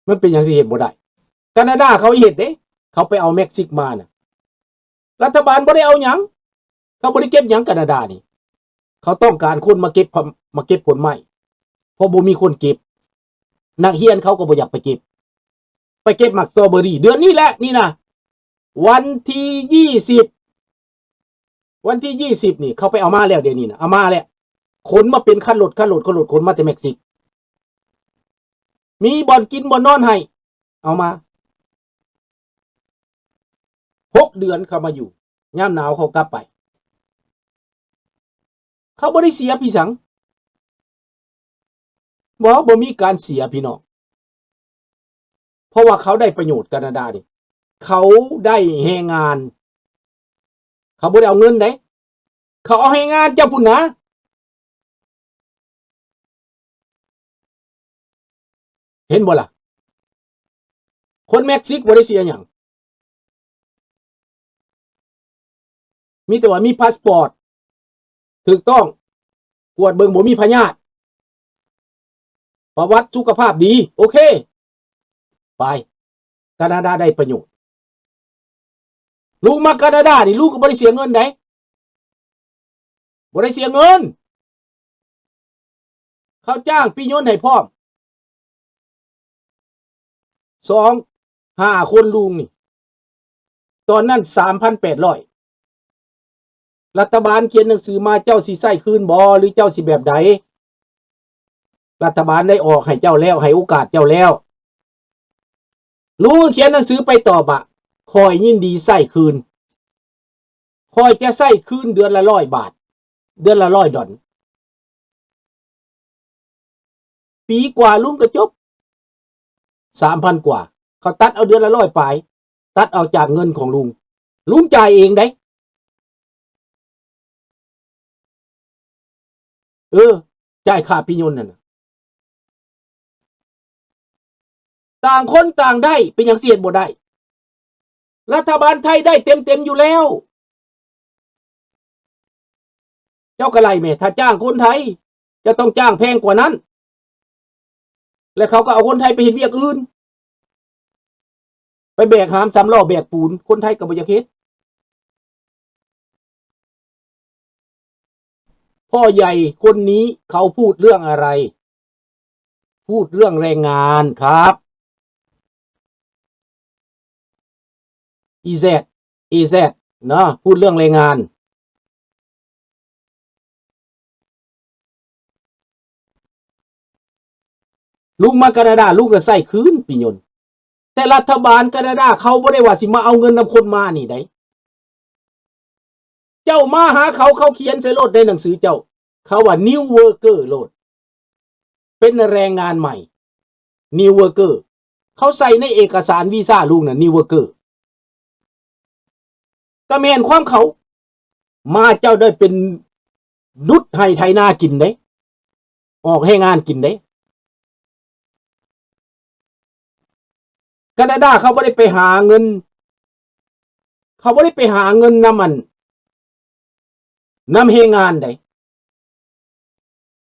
ມັນເປັນຫຍັງຊິເຮັດບໍ່ໄດ້? ການາດາເຂົາເຮັດເດ້ ເຂົາໄປເອົາເມັກຊິກມານະ ລັດຖະບານບໍ່ໄດ້ເອົາຫຍັງ ເຂົາບໍ່ໄດ້ເກັບຫຍັງການາດານີ້ ເຂົາຕ້ອງການຄົນມາເກັບ ມາເກັບຜົນໄມ້ ເພາະບໍ່ມີຄົນເກັບ ນັກຮຽນເຂົາກໍບໍ່ຢາກໄປເກັບ ໄປເກັບໝາກສະຕໍເບີຣີ ເດືອນນີ້ແຫຼະ ນີ້ນະ ວັນທີຊາວ ວັນທີຊາວ ນີ້ ເຂົາໄປເອົາມາແລ້ວ ດຽວນີ້ນະ ເອົາມາແລ້ວ ຂົນມາເປັນຄັນລົດ ຄັນລົດ ຄັນລົດ ຂົນມາແຕ່ເມັກຊິກ ມີບ່ອນກິນບ່ອນນອນໃຫ້ ເອົາມາ ຫົກເດືອນເຂົາມາຢູ່ ຍາມໜາວເຂົາກັບໄປ ເຂົາບໍ່ໄດ້ເສຍພີສັງ ບໍ່ ບໍ່ມີການເສຍພີ່ນ້ອງ ເພາະວ່າເຂົາໄດ້ປະໂຫຍດ ການາດານີ້ ເຂົາໄດ້ແຮງງານ ເຂົາບໍ່ໄດ້ເອົາເງິນເດ້ ເຂົາເອົາແຮງງານເຈົ້າພຸ້ນນະ ເຫັນບໍ່ລະ? ຄົນເມັກຊິກບໍ່ໄດ້ເສຍຫຍັງ ມີແຕ່ວ່າມີພາສປອດຖືກຕ້ອງ ກວດເບິ່ງບໍ່ມີພະຍາດ ປະຫວັດສຸຂະພາບດີ ໂອເຄ ໄປ ການາດາໄດ້ປະໂຫຍດ ລຸງມາການາດານີ້ ລຸງກໍບໍ່ໄດ້ເສຍເງິນໃດ ບໍ່ໄດ້ເສຍເງິນ ເຂົາຈ້າງປີ້ຍົນໃຫ້ພ້ອມ ສອງ ຫ້າຄົນລຸງນີ້ ຕອນນັ້ນສາມພັນແປດຮ້ອຍ ລັດຖະບານຂຽນໜັງສືມາ ເຈົ້າຊິໃຊ້ຄືນບໍ່ ຫຼືເຈົ້າຊິແບບໃດ? ລັດຖະບານໄດ້ອອກໃຫ້ເຈົ້າແລ້ວ ໃຫ້ໂອກາດເຈົ້າແລ້ວ ລຸງຂຽນໜັງສືໄປຕອບວ່າ ຂ້ອຍຍິນດີໃຊ້ຄືນ ຂ້ອຍຈະໃຊ້ຄືນເດືອນລະຮ້ອຍບາດ ເດືອນລະຮ້ອຍດອນ ປີກວ່າລຸງກໍຈົບ ສາມພັນກວ່າ ເຂົາຕັດເອົາເດືອນລະຮ້ອຍປາຍ ຕັດເອົາຈາກເງິນຂອງລຸງ ລຸງຈ່າຍເອງໃດ ເອີ ຈ່າຍຄ່າປີ້ຍົນນັ້ນນະ ຕ່າງຄົນຕ່າງໄດ້ ເປັນຫຍັງຊິເຮັດບໍ່ໄດ້? ລັດຖະບານໄທໄດ້ເຕັມໆຢູ່ແລ້ວ ເຈົ້າກໍໄລ່ແມ້ ຖ້າຈ້າງຄົນໄທ ເຈົ້າຕ້ອງຈ້າງແພງກວ່ານັ້ນ ແລະເຂົາກໍເອົາຄົນໄທໄປເຮັດວຽກອື່ນ ໄປແບກຫາມສາມລໍ້ແບກປູນ ຄົນໄທກໍບໍ່ຢາກເຮັດ ພໍ່ໃຫຍ່ຄົນນີ້ເຂົາພູດເລື່ອງອະໄລ? ພູດເລື່ອງແຮງງານຄັບ ອີແຊັດ ເອແຊັດ ເນາະ ພູດເລື່ອງແຮງງານ. ລຸງມາການາດາ ລຸງກໍໃຊ້ຄືນປີ້ຍົນ ແຕ່ລັດຖະບານການາດາເຂົາບໍ່ໄດ້ວ່າຊິມາເອົາເງິນນຳຄົນມານີ້ໃດ ເຈົ້າມາຫາເຂົາ ເຂົາຂຽນໃສ່ໂລດໃນໜັງສືເຈົ້າ ເຂົາວ່າ new worker ໂລດ ເປັນແຮງງານໃໝ່ new worker ເຂົາໃສ່ໃນເອກະສານວີຊາລຸງນະ new worker ກໍແມ່ນຄວາມເຂົາ ມາເຈົ້າໄດ້ເປັນດຸດໄຮ່ໄຖນາກິນເດ້ ອອກແຮງງານກິນເດ້. ການາດາເຂົາບໍ່ໄດ້ໄປຫາເງິນ ເຂົາບໍ່ໄດ້ໄປຫາເງິນນຳອັນ ນຳແຮງງານໃດ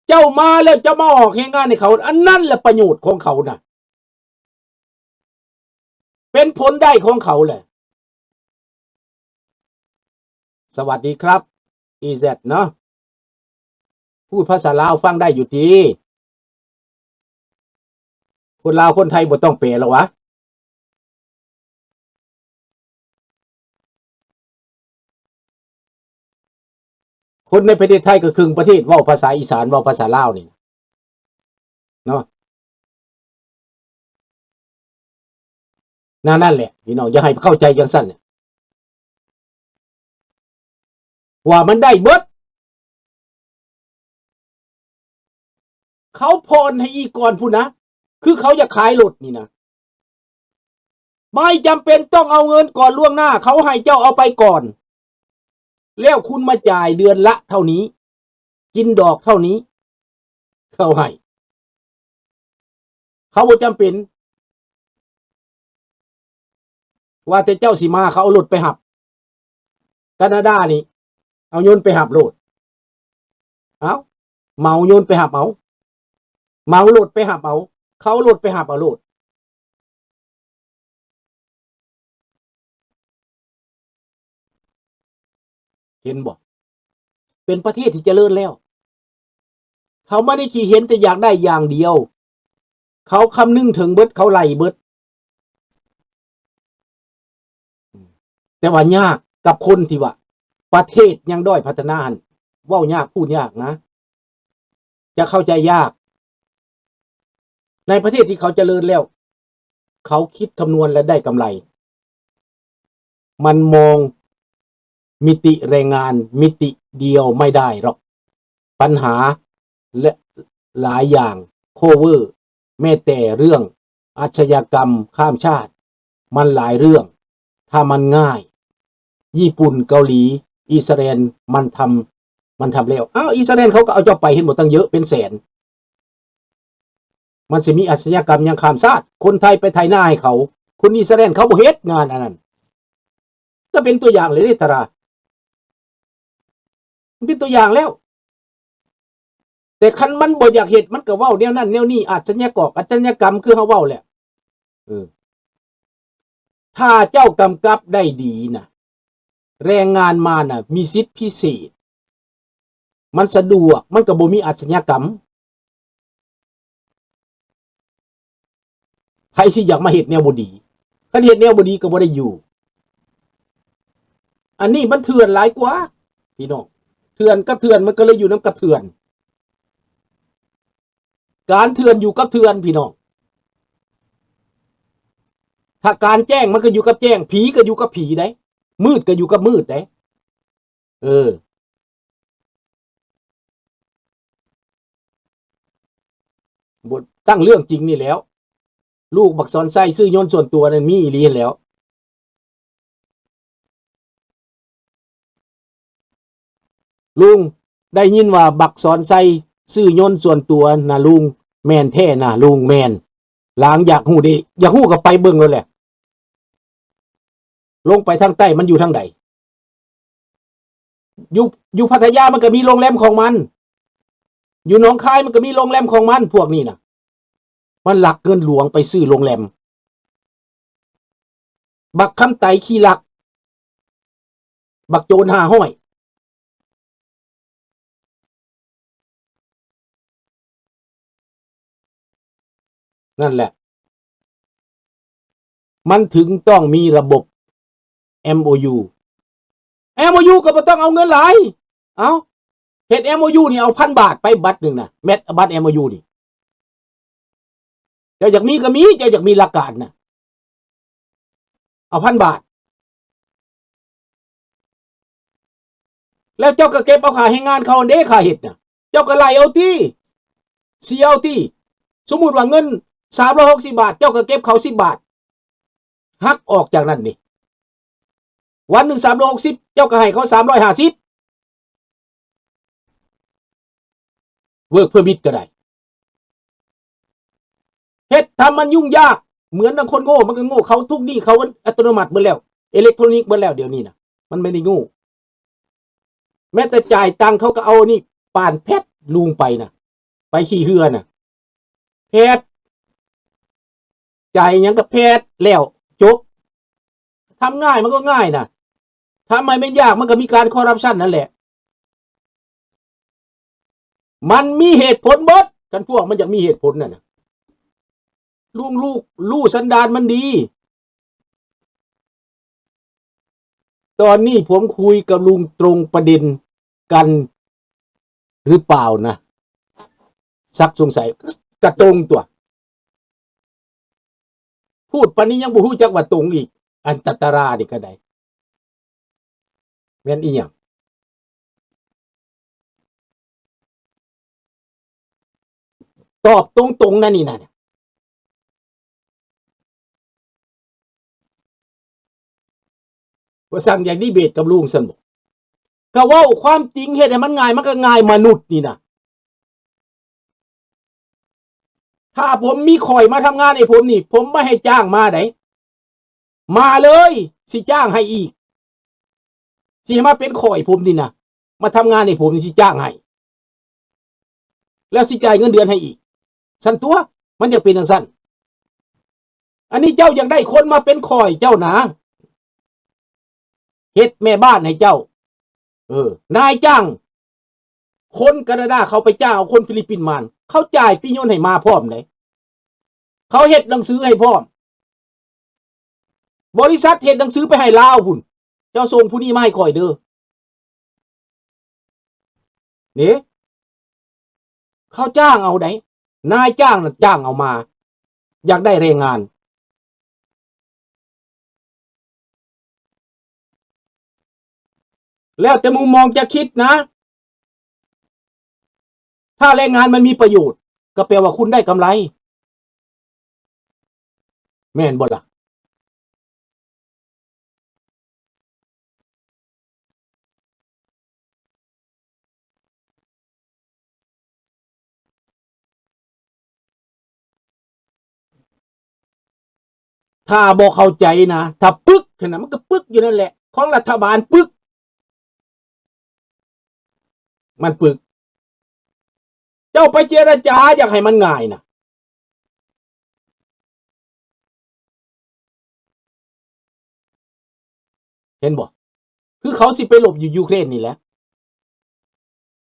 ເຈົ້າມາແລ້ວເຈົ້າມາອອກແຮງງານໃຫ້ເຂົາ ອັນນັ້ນແຫຼະປະໂຫຍດຂອງເຂົານະ ເປັນຜົນໄດ້ຂອງເຂົາແຫຼະ. ສະຫວັດດີຄັບ ອີແຊັດ ເນາະ ພູດພາສາລາວຟັງໄດ້ຢູ່ຕິ? ຄົນລາວຄົນໄທບໍ່ຕ້ອງແປແລ້ວຫວາ? ຄົນໃນປະເທດໄທກໍເຄິ່ງປະເທດເວົ້າພາສາອີສານ ເວົ້າພາສາລາວນີ້ເນາະ. ນັ້ນ ນັ້ນແຫຼະພີ່ນ້ອງ ຢ່າໃຫ້ເຂົ້າໃຈຈັ່ງຊັ້ນ ວ່າມັນໄດ້ເບິດ ເຂົາຜ່ອນໃຫ້ອີກກ່ອນພຸ້ນນະ ຄືເຂົາຢາກຂາຍລົດນີ້ນະ ບໍ່ຈຳເປັນຕ້ອງເອົາເງິນກ່ອນລ່ວງໜ້າ ເຂົາໃຫ້ເຈົ້າເອົາໄປກ່ອນ ແລ້ວຄຸນມາຈ່າຍເດືອນລະເທົ່ານີ້ ກິນດອກເທົ່ານີ້ ເຂົາໃຫ້ ເຂົາບໍ່ຈຳເປັນ ວ່າແຕ່ເຈົ້າຊິມາ ເຂົາເອົາລົດໄປຮັບ ການາດານີ້ ເອົາຍົນໄປຮັບໂລດ ເອົາ ເໝົາຍົນໄປຮັບເອົາ ເໝົາລົດໄປຮັບເອົາ ເຂົາເອົາລົດໄປຮັບເອົາໂລດ ເຫັນບໍ່? ເປັນປະເທດທີ່ຈະເລີນແລ້ວ. ເຂົາບໍ່ໄດ້ຂີ້ເຫັນແຕ່ຢາກໄດ້ຢ່າງດຽວ. ເຂົາຄຳນຶງເຖິງເບິດ, ເຂົາໄລ່ເບິດ. ແຕ່ວ່າຍາກກັບຄົນທີ່ວ່າປະເທດຍັງດ້ອຍພັດທະນາຫັ້ນ, ເວົ້າຍາກ, ພູດຍາກນະ. ຈະເຂົ້າໃຈຍາກ. ໃນປະເທດທີ່ເຂົາຈະເລີນແລ້ວ, ເຂົາຄິດຄຳນວນ ແລະ ໄດ້ກຳໄລ. ມັນມອງມິຕິແຮງງານມິຕິດຽວໄມ່ໄດ້ຫຼອກ. ບັນຫາ ແລະ ຫຼາຍຢ່າງ ໂຄເວີ ແມ້ແຕ່ເລື່ອງອາຊະຍາກຳຂ້າມຊາດ ມັນຫຼາຍເລື່ອງ. ຖ້າມັນງ່າຍ, ຍີ່ປຸ່ນ, ເກົາຫຼີ, ອິດສະຣາແອນ ມັນທຳ, ມັນທຳແລ້ວ. ອ້າວ, ອິດສະຣາແອນເຂົາກໍເອົາເຈົ້າໄປ, ເຫັນບໍ່, ຕັ້ງເຍອະເປັນແສນ. ມັນຊິມີອາຊະຍາກຳຫຍັງຂ້າມຊາດ, ຄົນໄທໄປໄຖນາໃຫ້ເຂົາ, ຄົນອິດສະຣາແອນເຂົາບໍ່ເຮັດງານອັນນັ້ນ. ກໍເປັນຕົວຢ່າງເລີຍເດ້ ຕາລາ. ມັນເປັນຕົວຢ່າງແລ້ວ. ແຕ່ຄັນມັນບໍ່ຢາກເຮັດ, ມັນກໍເວົ້າແນວນັ້ນແນວນີ້, ອາຊະຍາກອກ ອາຊະຍາກຳ ຄືເຮົາເວົ້າແຫຼະ. ເອີ ຖ້າເຈົ້າກຳກັບໄດ້ດີນະ, ແຮງງານມານະ ມີສິດພິເສດ, ມັນສະດວກ, ມັນກໍບໍ່ມີອາຊະຍາກຳ. ໃຜຊິຢາກມາເຮັດແນວບໍ່ດີ? ຄັນເຮັດແນວບໍ່ດີກໍບໍ່ໄດ້ຢູ່. ອັນນີ້ມັນເຖື່ອນຫຼາຍກວ່າ ພີ່ນ້ອງ. ເຖື່ອນກັບເຖື່ອນ ມັນກໍເລີຍຢູ່ນຳກັບເຖື່ອນ. ການເຖື່ອນຢູ່ກັບເຖື່ອນ ພີ່ນ້ອງ. ຖ້າການແຈ້ງ ມັນກໍຢູ່ກັບແຈ້ງ, ຜີກໍຢູ່ກັບຜີໄດ໋, ມືດກໍຢູ່ກັບມືດໄດ໋. ເອີ ບໍ່ ຕັ້ງເລື່ອງຈິງນີ້ແຫຼ້ວ. ລູກບັກສອນໄຊຊື້ຍົນສ່ວນຕົວນັ້ນມີອີ່ຫຼີຫັ້ນແຫຼ້ວ. ລຸງ ໄດ້ຍິນວ່າບັກສອນໄຊຊື້ຍົນສ່ວນຕົວນະລຸງ, ແມ່ນແທ້ນະລຸງ? ແມ່ນ. ຫຼານຢາກຮູ້ເດ, ຢາກຮູ້ກໍໄປເບິ່ງໂລດແຫຼະ. ລົງໄປທາງໃຕ້ມັນຢູ່ທາງໃດ? ຢູ່ ຢູ່ພັດທະຍາມັນກໍມີໂຮງແຮມຂອງມັນ, ຢູ່ໜອງຄາຍມັນກໍມີໂຮງແຮມຂອງມັນ. ພວກນີ້ນະ ມັນລັກເງິນຫຼວງໄປຊື້ໂຮງແຮມ. ບັກຄຳໄຕຂີ້ລັກ, ບັກໂຈນຫ້າຮ້ອຍ. ນັ້ນແຫຼະ ມັນເຖິງຕ້ອງມີລະບົບ ເອັມໂອຢູ ເອັມໂອຢູ ກໍບໍ່ຕ້ອງເອົາເງິນຫຼາຍ. ເອົ້າ ເຮັດ ເອັມໂອຢູ ນີ້ ເອົາພັນບາດໄປບັດໜຶ່ງນະ, ແມັດບັດ ເອັມໂອຢູ ນີ້. ເຈົ້າຢາກມີກໍມີ, ເຈົ້າຢາກມີຫຼັກການນະ ເອົາພັນບາດ. ແລ້ວເຈົ້າກໍເກັບເອົາຄ່າແຮງງານເຂົາຫັ້ນເດ້, ຄ່າເຮັດນະ ເຈົ້າກໍໄລ່ເອົາຕິ, ເສຍເອົາຕິ. ສົມມຸດວ່າເງິນສາມຮ້ອຍຫົກສິບບາດ, ເຈົ້າກໍເກັບເຂົາສິບບາດ, ຫັກອອກຈາກນັ້ນນີ້. ວັນໜຶ່ງສາມຮ້ອຍຫົກສິບ, ເຈົ້າກໍໃຫ້ເຂົາສາມຮ້ອຍຫ້າສິບ. ເວີກເພີມິດກໍໄດ້. ເຮັດທຳມັນຫຍຸ້ງຍາກ, ເໝືອນດັ່ງຄົນໂງ່, ມັນກໍໂງ່. ເຂົາທຸກນີ້ເຂົາອັດຕະໂນມັດເບິດແລ້ວ, ເອເລັກໂທຣນິກເບິດແລ້ວດຽວນີ້ນະ, ມັນບໍ່ໄດ້ໂງ່. ແມ້ແຕ່ຈ່າຍຕັງເຂົາກໍເອົານີ້ ປານແພັດລຸງໄປນະ, ໄປຂີ່ເຮືອນະ ແພັດ, ຈ່າຍຫຍັງກໍແພັດ ແລ້ວຈົບ. ທຳງ່າຍມັນກໍງ່າຍນະ, ທຳໃຫ້ມັນຍາກມັນກໍມີການຄໍຣັບຊັນນັ້ນແຫຼະ. ມັນມີເຫດຜົນເບິດ, ຄັນພວກມັນຢາກມີເຫດຜົນນັ້ນນະ. ລຸງ ລູກ ຮູ້ສັນດານມັນດີ. ຕອນນີ້ຜົມຄຸຍກັບລຸງຕົງປະເດັນກັນຫຼືເປົ່ານະ? ຊັກສົງໄສ. ກະຕົງຕົວະ. ພູດປານນີ້ຍັງບໍ່ຮູ້ຈັກວ່າຕົງອີກ, ອັນຕະຕະລານີ້ກໍໄດ້. ແມ່ນອີຫຍັງ? ຕອບຕົງໆ ນັ້ນນີ້ນະ. ວ່າຊັ້ນ ຢາກດີເບດກັບລຸງຊັ້ນບໍ? ກໍເວົ້າຄວາມຈິງ ເຮັດໃຫ້ມັນງ່າຍ, ມັນກໍງ່າຍ. ມະນຸດນີ້ນະ, ຖ້າຜົມມີຂ້ອຍມາທຳງານໃຫ້ຜົມນີ້, ຜົມບໍ່ໃຫ້ຈ້າງມາໃດ. ມາເລີຍ, ຊິຈ້າງໃຫ້ອີກ. ຊິໃຫ້ມາເປັນຂ້ອຍຜົມນີ້ນະ, ມາທຳງານໃຫ້ຜົມນີ້ ຊິຈ້າງໃຫ້, ແລ້ວຊິຈ່າຍເງິນເດືອນໃຫ້ອີກ. ຊັ້ນຕົວະ, ມັນຈະເປັນຈັ່ງຊັ້ນ. ອັນນີ້ເຈົ້າຢາກໄດ້ຄົນມາເປັນຂ້ອຍເຈົ້ານະ, ເຮັດແມ່ບ້ານໃຫ້ເຈົ້າ. ເອີ ນາຍຈ້າງ ຄົນການາດາເຂົາໄປຈ້າງເອົາຄົນຟີລິບປິນມາ ເຂົາຈ່າຍປີ້ຍົນໃຫ້ມາພ້ອມເດ້ ເຂົາເຮັດໜັງສືໃຫ້ພ້ອມ ບໍລິສັດເຮັດໜັງສືໄປໃຫ້ລາວພຸ້ນ ເຈົ້າສົ່ງຜູ້ນີ້ມາໃຫ້ຂ້ອຍເດີ ເດ້ ເຂົາຈ້າງເອົາໃດ໋ ນາຍຈ້າງນັ້ນຈ້າງເອົາມາ ຢາກໄດ້ແຮງງານ ແລ້ວແຕ່ມຸມມອງຈະຄິດນະ ຖ້າແຮງງານມັນມີປະໂຫຍດ ກໍແປວ່າຄຸນໄດ້ກຳໄລ ແມ່ນບໍ່ລະ? ຖ້າບໍ່ເຂົ້າໃຈນະ ຖ້າປຶກຫັ້ນນະ ມັນກໍປຶກຢູ່ນັ້ນແຫຼະ ຂອງລັດຖະບານປຶກ ມັນປຶກ ເຈົ້າໄປເຈລະຈາຢາກໃຫ້ມັນງ່າຍນະ ເຫັນບໍ່? ຄືເຂົາຊິໄປລົບຢູ່ຢູເຄຣນນີ້ແຫຼະ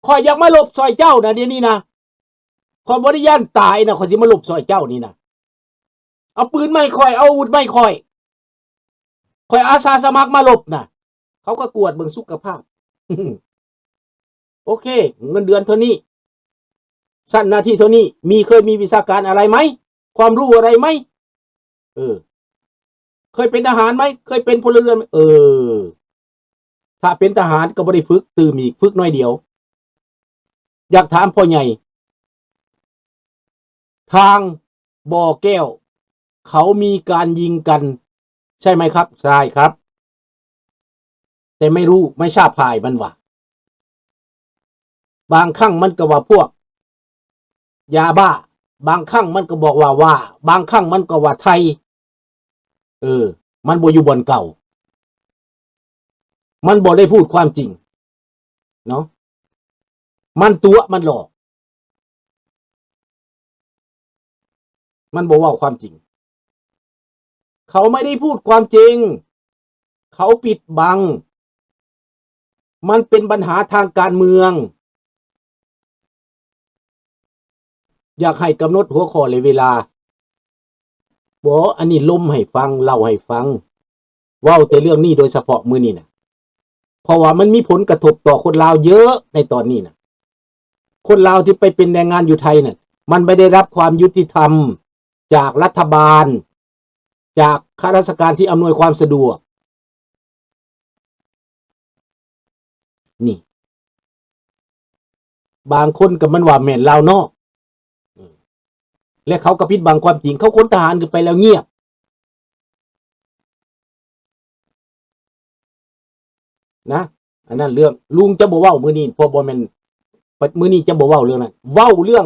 ຂ້ອຍຢາກມາລົບຊ່ອຍເຈົ້ານະ ດຽວນີ້ນະ ຂ້ອຍບໍ່ໄດ້ຢ້ານຕາຍນະ ຂ້ອຍຊິມາລົບຊ່ອຍເຈົ້ານີ້ນະ ເອົາປືນມາໃຫ້ຂ້ອຍ ເອົາອາວຸດມາໃຫ້ຂ້ອຍ ຂ້ອຍອາສາສະໝັກມາລົບນະ ເຂົາກໍກວດເບິ່ງສຸຂະພາບ ໂອເຄ ເງິນເດືອນເທົ່ານີ້ ຊັ້ນໜ້າທີ່ເທົ່ານີ້ ມີ ເຄີຍມີວິຊາການອະໄລໄໝ? ຄວາມຮູ້ອະໄລໄໝ? ເອີ ເຄີຍເປັນທະຫານໄໝ? ເຄີຍເປັນພົນລະເຮືອນໄໝ? ເອີ ຖ້າເປັນທະຫານກໍບໍ່ໄດ້ຝຶກຕື່ມອີກ ຝຶກໜ້ອຍດຽວ. ຢາກຖາມພໍ່ໃຫຍ່ ທາງບໍ່ແກ້ວ ເຂົາມີການຍິງກັນ ໃຊ່ໄໝຄັບ? ໃຊ່ຄັບ ແຕ່ໄມ່ຮູ້ ໄມ່ຊາບຝ່າຍມັນວ່າ ບາງຄັ້ງມັນກໍວ່າພວກຢາບ້າ ບາງຄັ້ງມັນກໍບອກວ່າ ວ່າ ບາງຄັ້ງມັນກໍວ່າໄທ ເອີ ມັນບໍ່ຢູ່ບ່ອນເກົ່າ ມັນບໍ່ໄດ້ພູດຄວາມຈິງເນາະ ມັນຕົວະ ມັນຫຼອກ ມັນບໍ່ເວົ້າຄວາມຈິງ ເຂົາໄມ່ໄດ້ພູດຄວາມຈິງ ເຂົາປິດບັງ ມັນເປັນບັນຫາທາງການເມືອງ ຢາກໃຫ້ກຳນົດຫົວຂໍ້ ແລະ ເວລາ ບໍ່ ອັນນີ້ລົມໃຫ້ຟັງ ເລົ່າໃຫ້ຟັງ ເວົ້າແຕ່ເລື່ອງນີ້ໂດຍສະເພາະມື້ນີ້ນະ ເພາະວ່າມັນມີຜົນກະທົບຕໍ່ຄົນລາວເຍອະໃນຕອນນີ້ນະ ຄົນລາວທີ່ໄປເປັນແຮງງານຢູ່ໄທນັ້ນ ມັນໄມ່ໄດ້ຮັບຄວາມຍຸຕິທຳຈາກລັດຖະບານ ຈາກຂ້າລາຊະການທີ່ອຳນວຍຄວາມສະດວກ ນີ້ ບາງຄົນກໍມັນວ່າແມ່ນລາວນອກ ແລະ ເຂົາກໍປິດບັງຄວາມຈິງ ເຂົາຂົນທະຫານຂຶ້ນໄປແລ້ວງຽບ ນະ ອັນນັ້ນເລື່ອງ ລຸງຈະບໍ່ເວົ້າມື້ນີ້ ເພາະບໍ່ແມ່ນ ມື້ນີ້ຈະບໍ່ເວົ້າເລື່ອງນັ້ນ ເວົ້າເລື່ອງ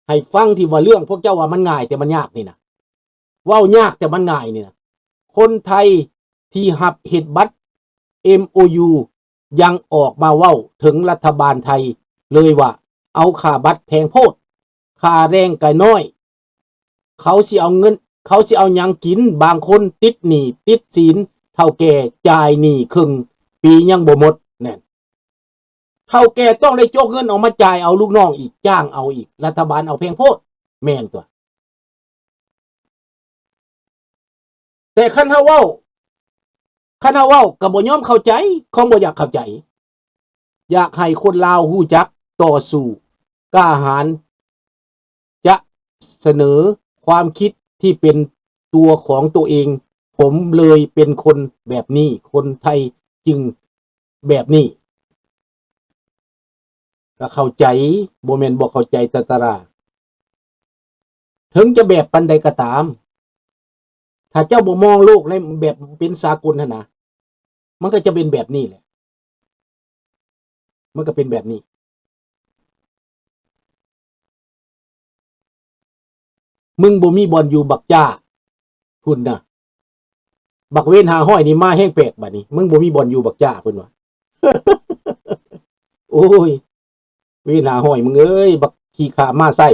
ໃຫ້ຟັງທີ່ວ່າເລື່ອງພວກເຈົ້າວ່າມັນງ່າຍແຕ່ມັນຍາກນີ້ນະ ເວົ້າຍາກແຕ່ມັນງ່າຍນີ້ນະ ຄົນໄທທີ່ຮັບເຮັດບັດ ເອັມໂອຢູ ຍັງອອກມາເວົ້າເຖິງລັດຖະບານໄທເລີຍວ່າ ເອົາຄ່າບັດແພງໂພດ ຄ່າແຮງກໍນ້ອຍ ເຂົາຊິເອົາເງິນ ເຂົາຊິເອົາຫຍັງກິນ? ບາງຄົນຕິດໜີ້ຕິດສິນ ເຖົ້າແກ່ຈ່າຍໜີ້ເຄິ່ງປີຍັງບໍ່ໝົດ ແນ່ນ ເຖົ້າແກ່ຕ້ອງໄດ້ຈົກເງິນອອກມາຈ່າຍເອົາລູກນ້ອງອີກ ຈ້າງເອົາອີກ ລັດຖະບານເອົາແພງໂພດ ແມ່ນຕົວະ ແຕ່ຄັນເຮົາເວົ້າ ຄັນເຮົາເວົ້າກໍບໍ່ຍອມເຂົ້າໃຈ ຄວາມບໍ່ຢາກເຂົ້າໃຈ ຢາກໃຫ້ຄົນລາວຮູ້ຈັກຕໍ່ສູ້ ກ້າຫານຈະສະເໜີຄວາມຄິດທີ່ເປັນຕົວຂອງຕົວເອງ ຜົມເລີຍເປັນຄົນແບບນີ້ ຄົນໄທຈຶ່ງແບບນີ້. ກໍເຂົ້າໃຈ ບໍ່ແມ່ນບໍ່ເຂົ້າໃຈ ຕາຕາລາ ເຖິງຈະແບບປານໃດກໍຕາມ ຖ້າເຈົ້າບໍ່ມອງໂລກໃນແບບເປັນສາກົນຫັ້ນນະ ມັນກໍຈະເປັນແບບນີ້ແຫຼະ ມັນກໍເປັນແບບນີ້. ມຶງບໍ່ມີບ່ອນຢູ່ບັກຈ້າ ພຸ້ນນະ ບັກເວນຫ້າຮ້ອຍນີ້ມາແຮງແປກບາດນີ້ ມຶງບໍ່ມີບ່ອນຢູ່ບັກຈ້າ ເພິ່ນວ່າ ໂອ້ຍ ເວນຫ້າຮ້ອຍ ມຶງເອີຍ ບັກຂີ້ຂ້າໝາໄສ້